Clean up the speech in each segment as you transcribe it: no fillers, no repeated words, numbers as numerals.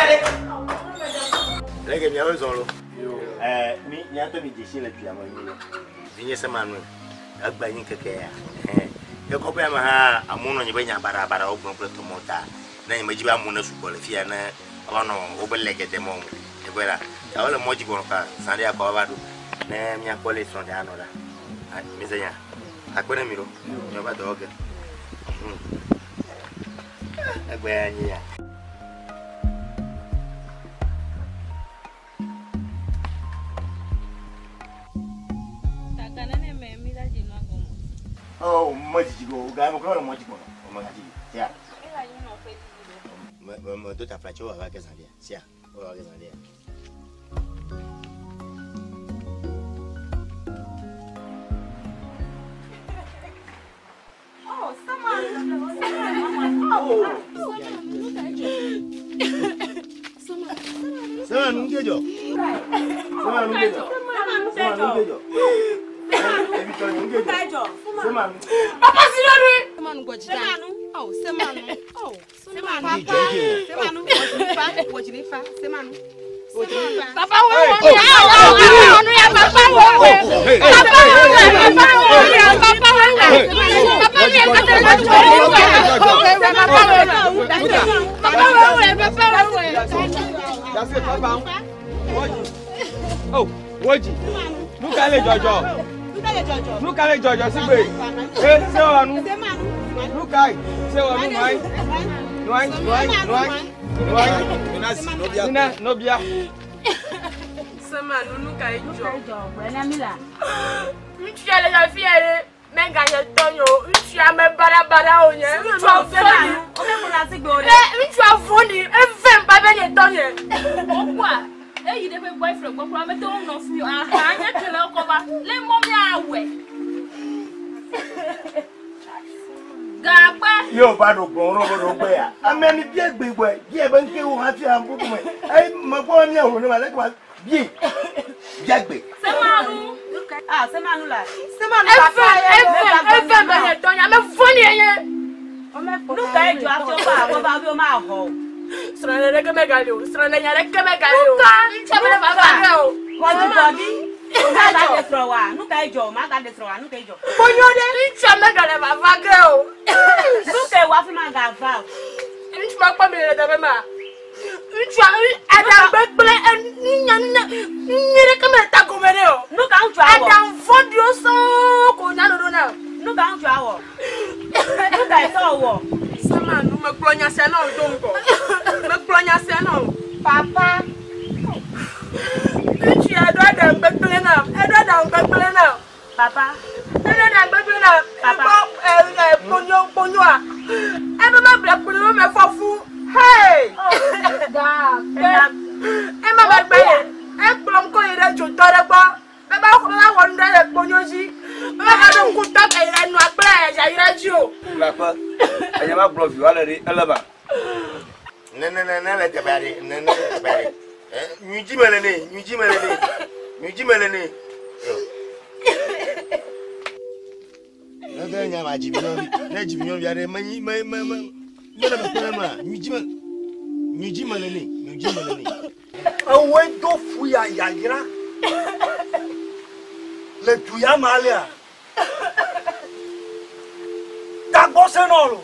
ɖe. Leke miawo zɔ lo. Ɛɛ mi miatɔ mi dzesi le tuya me nyuie. Vinye Semanuel egbe nyi keke ya. Ɛhɛn. Ye kɔƒea me hã amewo nɔ anyi be nya baɖabaɖawo gblɔm kple tɔmɔ ta. Ne nye medzi be amewo ne sugbɔ le fiya ne woava nɔ wobe lɛgɛdɛ mɔ me. Ekpɔe ɖa. Ta wole mɔ dzi gbɔnɔ ka zã ɖe akɔ woava ɖo. Ne míakpɔ le srɔ̃ ɖe anɔ ɖa. Mi se nya. Akpe ne mi ɖo. Míava dɔ wɔ ge. Egbe ya nyi ya. Oh, mo didi go, ga mo klo mo didi go. Mo didi. Sia. Me me do ta fla cho wa ke zan dia. Sia. Wa ke zan dia. Oh, someone. Oh. Sema nungejo. Sema nungejo. Sema nungejo. Ebi tɔ nungejo. Sema. Papa Silori. Sema nugɔjida. Oh, sema nu. Oh, sema nu. Papa. Sema nu. Wojinifa. Wojinifa. Sema nu. Wojinifa. Papa wo wo ya. Wo wo ya papa wo wo. Papa wo wo. Papa wo wo. Papa wo wo. Papa mi ka te wo wo. Papa wo wo. Papa wo wo. Papa wo wo. That's it, papa. Woji. Oh, Woji. Nu ka le dzɔdzɔ? Nu ka le dzɔdzɔ sigbe? E, se wɔ nu. Nu ka yi? Se wɔ nu nɔ anyi. Nɔ anyi, nɔ anyi, nɔ anyi. Nɔ anyi. Nina, nobia. Sema nu nu ka yi dzɔ. Ŋutsu le afi ya ɖe meganye tɔnye o. Ŋutsu ame baɖabaɖa wònye. Ŋutsua vɔ̃ɖi. Ŋutsua vɔ̃ɖi. Evem ba be nye tɔnye. Wokpɔa eyi ɖe ƒe boyfriend gbɔ kura mete ŋu nɔ fi o. Aha nye kele wokɔ va. Le mɔ míawɔe. Gakpe. Yo va ɖo gblɔ ɖo ɖo gbe ya. Ame mi bia gbe gbɔe. Bia be ŋke wo hafi am bubu me. Eyi me gbɔ mi awo ne ma le ma bia. Bia gbe. Semanu. Ah, semanu la. Semanu papa ye. Evem be nye tɔnye. Ame vɔ̃ɖi yenye. Nu ka ye dzɔ hafi woƒe aƒe va be womahɔ o. Srɔ̃ɖeɖe ɖeke megali o. Srɔ̃ɖenya ɖeke megali o. Ŋutsua mele vava ge o. Xɔdzigbɔɖi. Magaɖe srɔ̃ wa. Nu ka ye dzɔ? Magaɖe srɔ̃ wa. Nu ka ye dzɔ? Konyo ɖe. Ŋutsua megale vava ge o. Nu ka ye wɔ hafi magava o? Ŋutsu ma kpɔ mi le teƒe ma. Ŋutsua aɖaŋu gbegblẽ nunya nunya nyui ɖeke mele tagome nɛ o. Nu ka ŋutsua wɔ? Aɖaŋu vɔ̃ɖiwo sɔŋ ko nya ɖoɖo na. Nu ka ŋutsua wɔ? Nu ka ye tɔ wɔ? Sama nu megblɔ nya sia na wò do ŋgɔ. Megblɔ nya sia na wò. Papa. Ŋutsu ya ɖo aɖaŋu gbegblẽ nam. Eɖo aɖaŋu gbegblẽ nam. Papa. Eɖo aɖaŋu gbegblẽ nam. Papa. Ekpɔ kponyo kponyoa. Ebe meble kponyo me fɔ fu. Hey! Ema megbe ye ekplɔm kɔ yi ɖe dzotɔ ɖe gbɔ. Be ba be ba wɔ nu ɖe le kponyo dzi. Be ba va ɖo ŋku tɔ enua kple yayra dzi o. Laƒe. Enya ma gblɔ viwa le ɖe ele ba. Ne ne ne ne le teƒe aɖe. Ne ne le teƒe aɖe. Nyui dzi me le ne. Nyui dzi me le ne. Nyui dzi me le ne. Ne ke nya ma dzi vinyɔvi. Ne dzi vinyɔvi aɖe menyi me me me me ne me kpe ɖe nua. Nyui dzi me. Nyui dzi me le ne. Nyui dzi me le ne. Ewoe do fu ya yayra le du ya me alea. Tagbɔsẽ nɔ lo.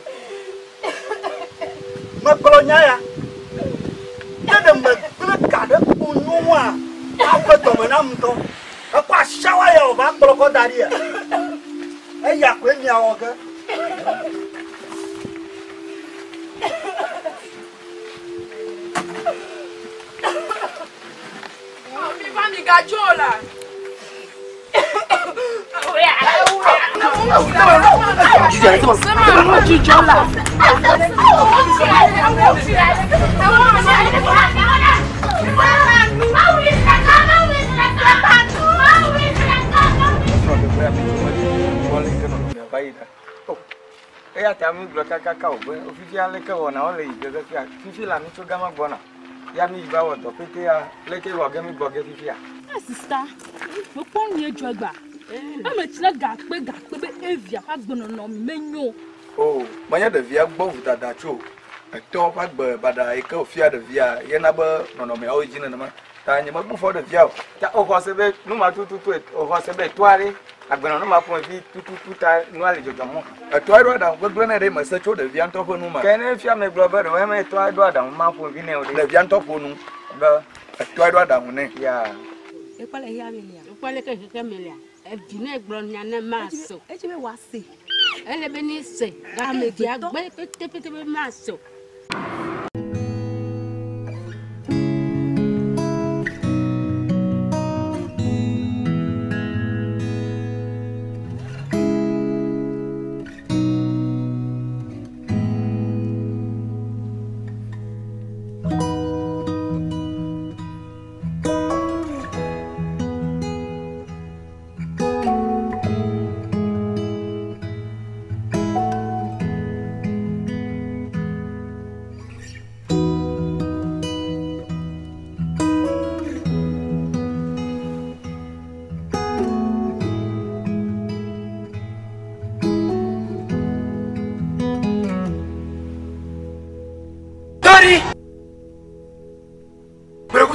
Megblɔ nya ya. Ne ɖe megblẽ ga ɖe kponyo ŋua, ave dɔme nam ŋutɔ. Ekɔ asiawa ya wòva kplɔ kɔ da ɖia. Eya koe miawɔ ge. Mi va mi gadzo la. Eya ta mi gblɔ kakaka o be fifia leke wɔna wole yi ge fifia fifi la mi tso gama gbɔna ya mi yi va wɔ dɔ pete ya leke wɔ ge mi gbɔ ge fifia. Sista, mekpɔ nu ye dzɔ egba. Eme tsi ɖe gakpe gakpe be evia ƒe agbenɔnɔ mi menyo. O menye ɖevia gbɔ vodada tso o. Etɔ ƒe agbe baɖa yi ke wòfia ɖevia yena be nɔnɔmeawo dzi nenema. Ta nye mebu fɔ ɖevia o. Ta wòxɔ se be nu ma tututu wòxɔ se be toa ɖe agbenɔnɔ ma ƒomevi tututu ta nua le dzɔdzɔm o. Etɔa ɖo aɖaŋu gbegblẽ nɛ ɖe mese tso ɖevia ŋutɔ ƒe nu me. Ke ne fia me gblɔ be ɖewo eme etɔa ɖo aɖaŋu ma ƒomevi nɛ o ɖe. Ɖevia ŋutɔ ƒo nu be etɔa ɖo aɖaŋu nɛ. Ya. Ekpɔ le xexea me lia. Ekpɔ le ke xexea me lia. Evi ne gblɔ nya ne ma se. Etsi be wòase. Ele be ne se. Gake via gbe petepete be ma se.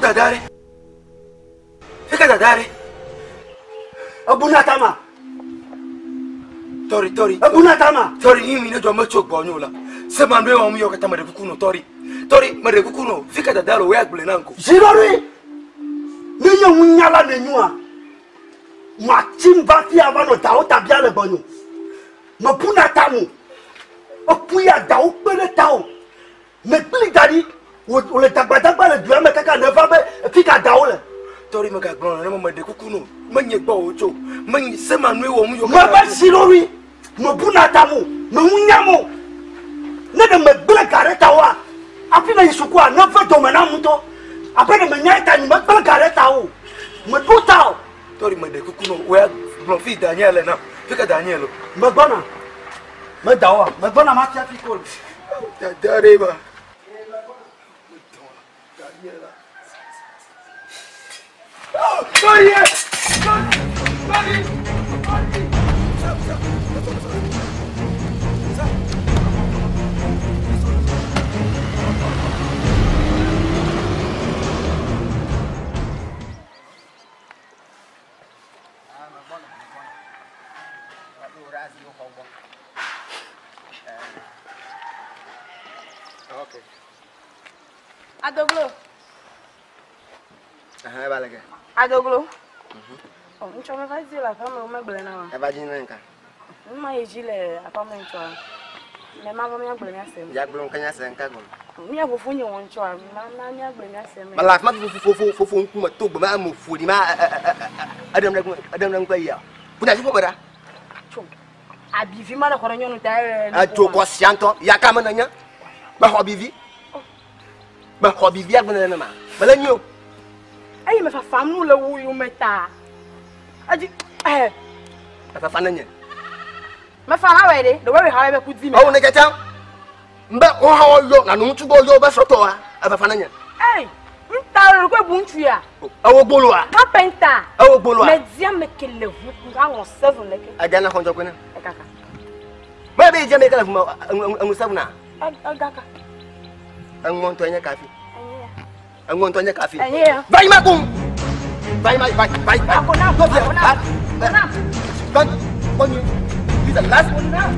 Dadare. Fika dadare. Ebuna tama. Tori tori. Ebuna tama. Tori ni mi ne do mecho gbonyo la. Se ma nwe o mi yo kata me de kuku no tori. Tori me de kuku no. Fika dadare we agbele nanko. Zirori. Ne ye wunya la ne nyua. Ma chimba fi ava no dawo tabia le gbonyo. Me buna tamu. Opuya dawo pele tawo. Me gbili dadi. Wòle dagbadagba le dua me kaka ne va be fi ka da wo le. Tori me gagblɔ ne me de kuku no menye gbɔ wo tso menye se ma nue wɔm yɔ. Me be zirori me buna ta mo me ŋu nya mo ne ɖe me gblẽ ga ɖe ta woa afi ne yi sukua ne ve dɔme na ŋutɔ abe ɖe me nya ta nyi me gblẽ ga ɖe ta o me ɖo ta o. Tori me de kuku no woya gblɔ fi da nye le na fi ka da nye le. Me gbɔna me da woa me gbɔna ma fia fi ko. Dada ɖe ba. Sorry! Sorry! Okay. Adoglo. Aha, Adoglo. Oh, ncho me va di la femme me gble na wa. E va di na nka. Ma ye ji le afa me ncho. Me ma va mi agble mi ase. Ya gble nka nya se nka go. Mi afofo nyi won ncho ma na mi agble mi ase me. Ma la ma fofo fofo nku me to gbe ma mo fo di ma adam na adam na nka ya. Kuna si fo bra. Cho. Abivi ma na khoro nyonu ta e. A cho ko sianto ya ka ma na nya. Ma ho bivi. Ma ho bivi agbe na ma. Ma la nyi o. Ayi me fa fam nu le wu yu me ta. Aji eh. Fa fa na nya. Me fa la we de, do we ha be ku di me. O ne keta. Mbe o ha o yo na nu tu go yo be soto a. Fa fa na nya. Eh, nta ro ko bu ntu ya. E wo gbolo a. Carpenter. E wo gbolo a. Me dia me kele vu ku a won 7 leke. Aga na konjo ko na. E kaka. Me be je me kele vu ma engu 7 na. Aga ka. Engu nto nya kafi. Engu nto nya kafi. Enye. Vai ma kum. Vai vai vai vai. Akona akona. Vai. Vai. This is the last one now.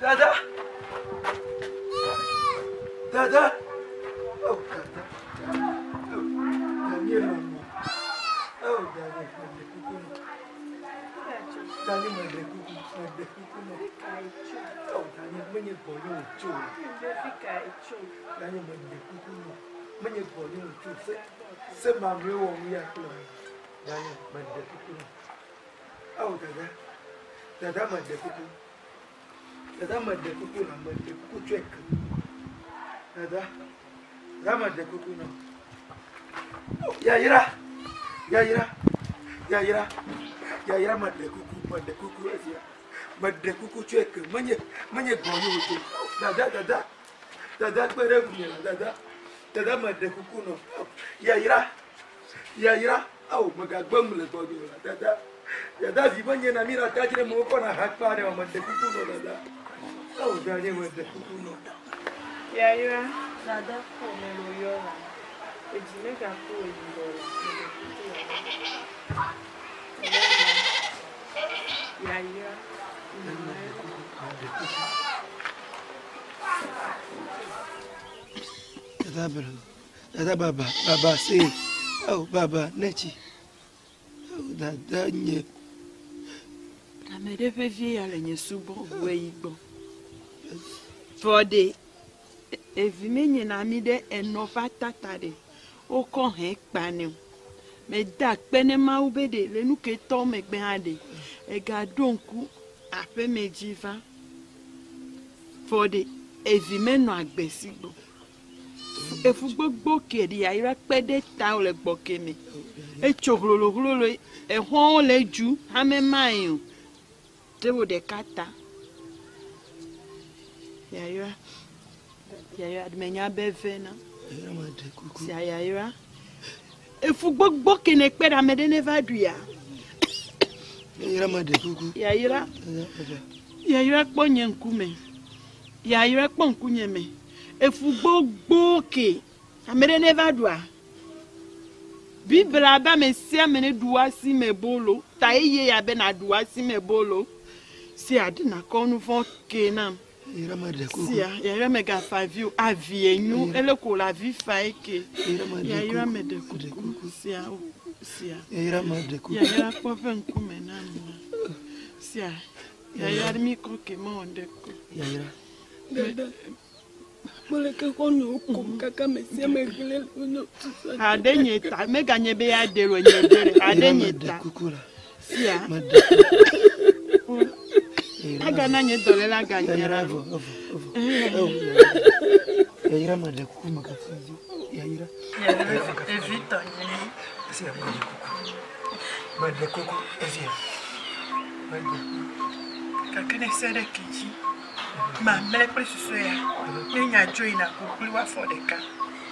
Dada! Dada! Oh, Dada! Oh, Daniel, oh, Daniel, Daniel, oh, Daniel, Menye gbɔnye wòtso se se mamlɛ wɔ nu ya kple me. Danye meɖe kuku nɔ. Ao dada, dada meɖe kuku. Dada meɖe kuku nɔ, meɖe kuku tsɔe ke. Dada, dada meɖe kuku nɔ. Yayra, yayra, yayra, yayra meɖe kuku, meɖe kuku esia. Meɖe kuku tsɔe ke. Menye menye gbɔnye wòtso. Dada, dada, dada kpe ɖe ŋunye la dada. Dada meɖe kuku nɔ. Yayra, yayra, ao megagbem le gbɔnye o la dada. Dada vi menye na mi ɖe ata dzi ɖe me wokɔna ha kpa ɖe meɖe kuku nɔ dada. Ao danye meɖe kuku nɔ. Yayra, dada kpɔ me le yɔ la. Edzi megaku wò yi ŋgɔ la, meɖe kuku la. Yayra, Dada bro, dada baba, baba se, ao baba netsi, ao dada nye. Ame ɖe ƒe vie ya le nye subɔ ʋue yi gbɔ. Vɔ ɖe evi menye na mi ɖe enɔ ƒe atata ɖe wokɔ hɛ kpa nɛ o. Meda akpe ne Mawu be ɖe le nu ke tɔ megbe hã ɖe egaɖo ŋku aƒeme dzi va. Vɔ ɖe evi menɔ agbe si gbɔ. Efu gbogbo ke ɖe yayra kpe ɖe ta le gbɔ ke me. Etso hlolohlolo exɔwo le dzu hame mae o. Ɖe wo ɖeka ta. Yayra, yayra menya be ve na. Yayra meɖe kuku. Sia yayra. Efu gbogbo ke ne kpe ɖe ame ɖe ne va ɖuia. Yayra meɖe kuku. Yayra, Dada baba. yayra kpɔ nye ŋkume. Yayra kpɔ ŋkunye me. Efu gbogbo ke ame ɖe ne va ɖua. Biblia be ame sia ame ne ɖu asi me bolo. Ta eye ya be na ɖu asi me bolo. Sia ɖe nakɔ nu vɔ ke nam. Yayra meɖe kuku. Sia yayra megafa avi o. Avi enyo ele ko le avi fa eke. Yayra meɖe Yayra kuku. meɖe kuku. Sia o sia. Yayra meɖe kuku. Yayra kpɔ ƒe ŋkume nam. Sia yayra mi kɔ ke mewɔ ɖe ko. Yayra. Dada, mele ke xɔnuwo kom kaka me sia me gblẽ le no tutu. Aɖe nye ta meganye be ya ɖe lo nye ɖe le aɖe Yayra nye meɖe ta. kuku la. Sia Meɖe kuku. Yayra agana nye dɔléle aganye Yayra la. evɔ evɔ evɔ. Yayra meɖe kuku megafa avi o. Yayra. Evi tɔ nye mi. Esia meɖe kuku. Meɖe kuku esia. Meɖe kuku. Gake ne se ɖe ke dzi. Mamlɛ kple susɔe ya. Ne nya dzo yina ko kpli woafɔ ɖeka.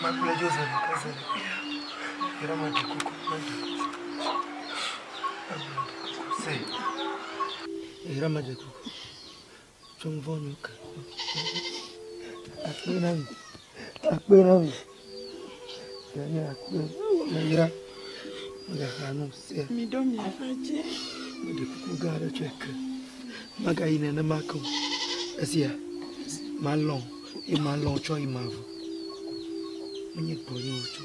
Makplɔe dzo zi ɖeka zi ɖeka. Yayra meɖe kuku meɖe kuku. Meɖe kuku se. Yayra meɖe kuku. Tsɔ nu vɔ̃ nyo ke. Akpe na mi. Akpe na mi. Yayra akpe. Yayra. Megaxa nu se. Mi ɖo miaƒe dzi. Meɖe kuku gã aɖe tsɔe ke. Magayi nenema ke o. Esia malɔ̃ ye malɔ̃ tsɔ yi mavɔ. Menye gbɔnye wòtso.